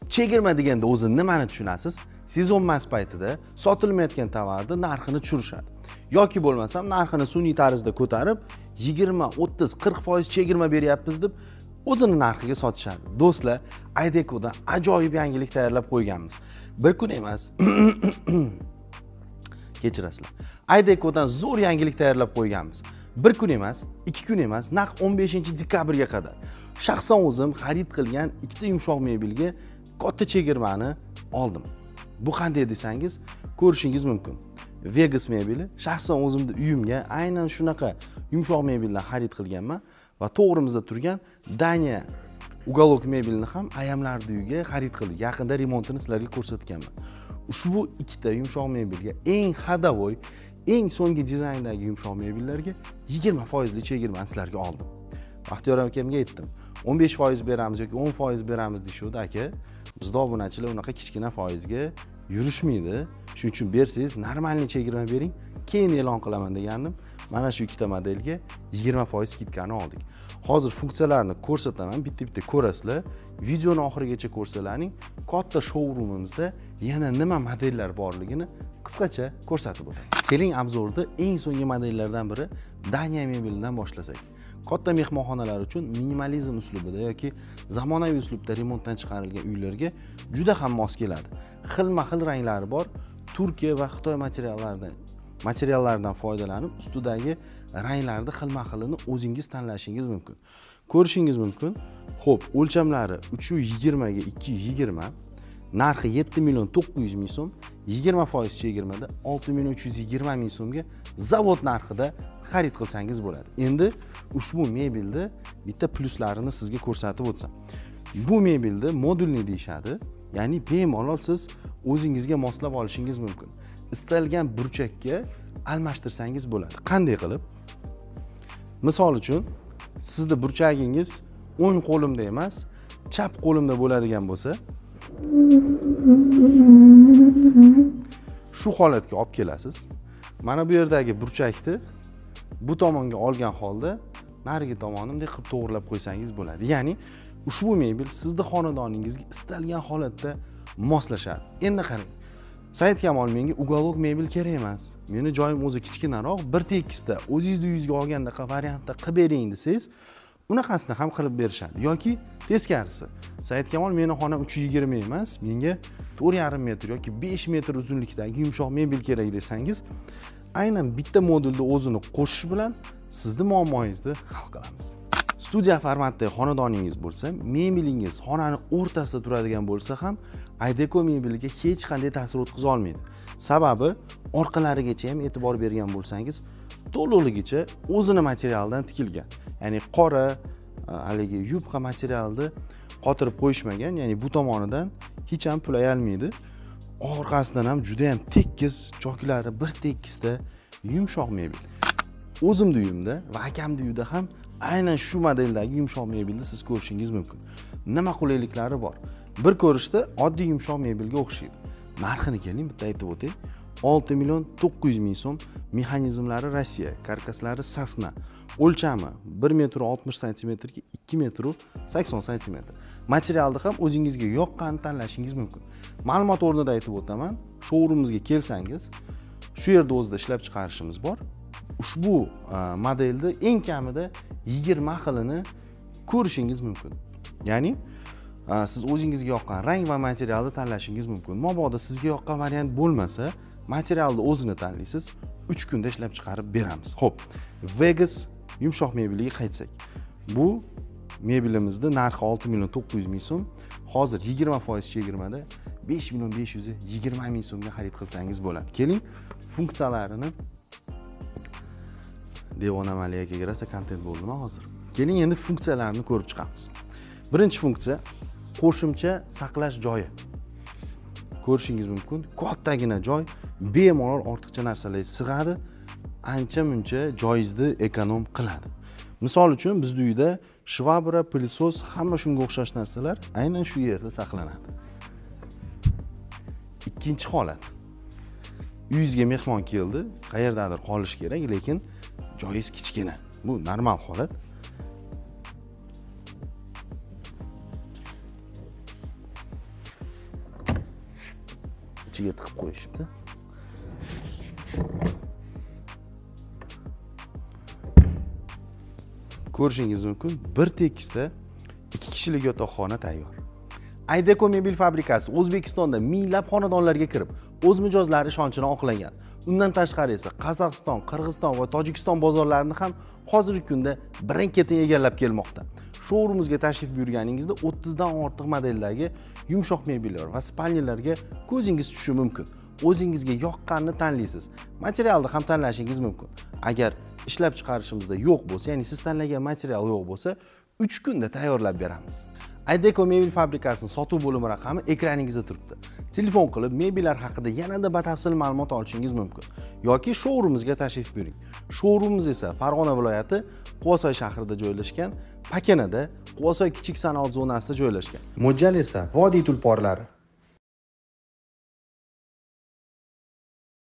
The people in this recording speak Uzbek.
Chegirma deganda o'zi nimani tushunasiz? Sezon emas paytida sotilmayotgan tovarni narxini tushirishadi. Yoki bo'lmasam narxini sun'iy tarzda ko'tarib 20, 30, 40% chegirma beryapmiz deb o'zini narxiga sotishadi. Do'stlar, Ideco'dan ajoyib yangilik tayyorlab qo'yganmiz. Bir kun emas. Kechirasizlar. Ideco'dan zo'r yangilik tayyorlab qo'yganmiz. Bir kun emas, 2 kun emas, naq 15-dekabrga qadar. Shaxsan o'zim xarid qilgan ikkita yumshoq mebelga katta chegirmani oldim. Bu qanday desangiz, ko'rishingiz mumkin. Vegas mebeli, shaxsan o'zimni uyimga aynan shunaqa yumshoq mebeldan xarid qilganman va to'g'rimizda turgan Daniya uголок mebelini ham ayamlarning uyiga xarid qildik. Yaqinda remontini sizlarga ko'rsatganman. Ushbu ikkita yumshoq mebelga eng ходовой, eng so'nggi dizayndagi yumshoq mebellarga 20% chegirmani sizlarga oldim. Baxtiyor akamga aytdim, 15% beramiz yoki 10% beramiz deyishuvdi. Aka, bizda obunachilar unaqa kichkina foizga yurishmaydi. Shuning uchun bersangiz, normalniy chegirma bering, keyin e'lon qilaman degandim. Mana shu ikkita modelga 20% skidkani oldik. Hozir funksiyalarni ko'rsataman, bitta-bitta ko'rasizlar. Videoni oxirigacha ko'rsalaring, katta showroomimizda yana nima modellar borligini qisqacha ko'rsatib o'taman. Keling, obzorda eng so'nggi modellardan biri Daniya mebelidan boshlasak. Katta mehmonxonalar uchun minimalizm uslubida yoki zamonaviy uslubda remontdan chiqarilgan uylarga juda ham mos keladi. Xilma-xil ranglari bor, Turkiya va Xitoy materiallaridan foydalanib, ustidagi ranglarni xilma-xilini o'zingiz tanlashingiz mumkin. Ko'rishingiz mumkin. Xo'p, o'lchamlari 3.20 ga 2.20, narxi 7 million 900 ming so'm, 20% chegirmada 6 million 320 ming so'mga zavod narxida xarid qilsangiz bo'ladi. Endi ushbu mebelni bitta pluslarini sizga ko'rsatib o'tsam. Bu mebelni modulni deyishadi, ya'ni bemalol siz o'zingizga moslab olishingiz mumkin. Istalgan burchakka almashtirsangiz bo'ladi. Qanday qilib? Misol uchun, sizni burchagingiz o'ng qo'limda emas, chap qo'limda bo'ladigan bo'lsa, shu holatga olib kelasiz. Mana bu yerdagi burchakni bu tomonga olgan holda narigi tomonni bunday qilib to'g'rilab qo'ysangiz bo'ladi. Ya'ni ushbu mebel sizni xonadoningizga istalgan holatda moslashadi. Endi qarang. Said Kamol menga uголок mebel kerak emas. Meni joyim o'zi kichkinaroq, bir tekisda o'zingizni uyingizga olgandaqa variantda qilib bering desangiz, unaqasini ham qilib berishadi. Yoki teskarisi. Said Kamol meni xonam 3.20 emas, menga 4.5 metr yoki 5 metr uzunlikdagi yumshoq mebel kerak desangiz, aynan bitta modulni o'zini qo'shish bilan sizni muammoingizni hal qilamiz. Studiya formatdagi xonadoningiz bo'lsa, mebelingiz xonani o'rtasida turadigan bo'lsa ham Ideco mebeliga hech qanday ta'sir o'tkaza olmaydi. Sababi orqalarigacha ham e'tibor bergan bo'lsangiz, to'liqligicha o'zini materialdan tikilgan. Ya'ni qora, haligi yupqa materialni qotirib qo'yishmagan, ya'ni bu tomonidan hech ham pul ayalmaydi. Orqasidan ham juda ham tekis, choklari bir tekisda yumshoq mebel. O'zimning uyimda va akamning uyida ham aynan shu modeldagi yumshoq mebelni siz ko'rishingiz mumkin. Nima qulayliklari bor? Bir ko'rishda oddiy yumshoq mebelga o'xshaydi. Narxini keling bitta aytib o'tay. 6 million 900 ming so'm, mexanizmlari Rossiya, karkaslari sasna. O'lchami 1 metr 60 santimetrga 2 metr 80 santimetr. Materialni ham o'zingizga yoqqanini tanlashingiz mumkin. Ma'lumot o'rnida aytib o'taman, showroomimizga kelsangiz, shu yerda o'zida ishlab chiqarishimiz bor. Ushbu modelni eng kamida 20 xilini ko'rishingiz mumkin. Ya'ni siz o'zingizga yoqqan rang va materialni tanlashingiz mumkin. Mabodo sizga yoqqan variant bo'lmasa, materialni o'zini tanlaysiz, 3 kunda ishlab chiqarib beramiz. Xo'p, Vegas yumshoq mebeliga qaytsak. Bu mebelimizning narxi 6 million 900 ming so'm. Hozir 20% chegirmada 5 million 520 ming so'mga xarid qilsangiz bo'ladi. Keling, funksiyalarini Devona Mali akaga rosa kontent bo'ldimi hozir? Keling, endi funksiyalarini ko'rib chiqamiz. Birinchi funksiya qo'shimcha saqlash joyi. Ko'rishingiz mumkin, kattagina joy, bemalol ortiqcha narsalar sig'adi, ancha-muncha joyingizni ekonom qiladi. Misol uchun bizning uyda shvabra, pilisos, hamma shunga o'xshash narsalar aynan shu yerda saqlanadi. Ikkinchi holat. Uyingizga mehmon keldi, qayerdadir qolish kerak, lekin joyingiz kichkina. Bu normal holat. Ichiga tiqib qo'yishibdi. Ko'rishingiz mumkin, bir tekisda 2 kishilik yotoqxona tayyor. Aydeko mebel fabrikasi O'zbekistonda minglab xonadonlarga kirib, o'z mijozlari ishonchini oqlagan. Undan tashqari esa Qozog'iston, Qirg'iziston va Tojikiston bozorlarini ham hozirgi kunda birin-ketin egallab kelmoqda. Showroomimizga tashrif buyurganingizda 30 dan ortiq modeldagi yumshoq mebellar va spalniyalarga ko'zingiz tushishi mumkin. O'zingizga yoqqanini tanlaysiz. Materialni ham tanlashingiz mumkin. Agar ishlab chiqarishimizda yo'q bo'lsa, ya'ni siz tanlagan material yo'q bo'lsa, 3 kunda tayyorlab beramiz. Aydeko mebel fabrikasining sotuv bo'limi raqami ekraningizda turibdi. Telefon qilib mebellar haqida yanada batafsil ma'lumot olishingiz mumkin yoki showroomimizga tashrif buyuring. Showroomimiz esa Farg'ona viloyati Quvasoy shahrida joylashgan, Pakanada, Quvasoy kichik sanoat zonasida joylashgan. Mo'ljal esa Vodiy tulporlari.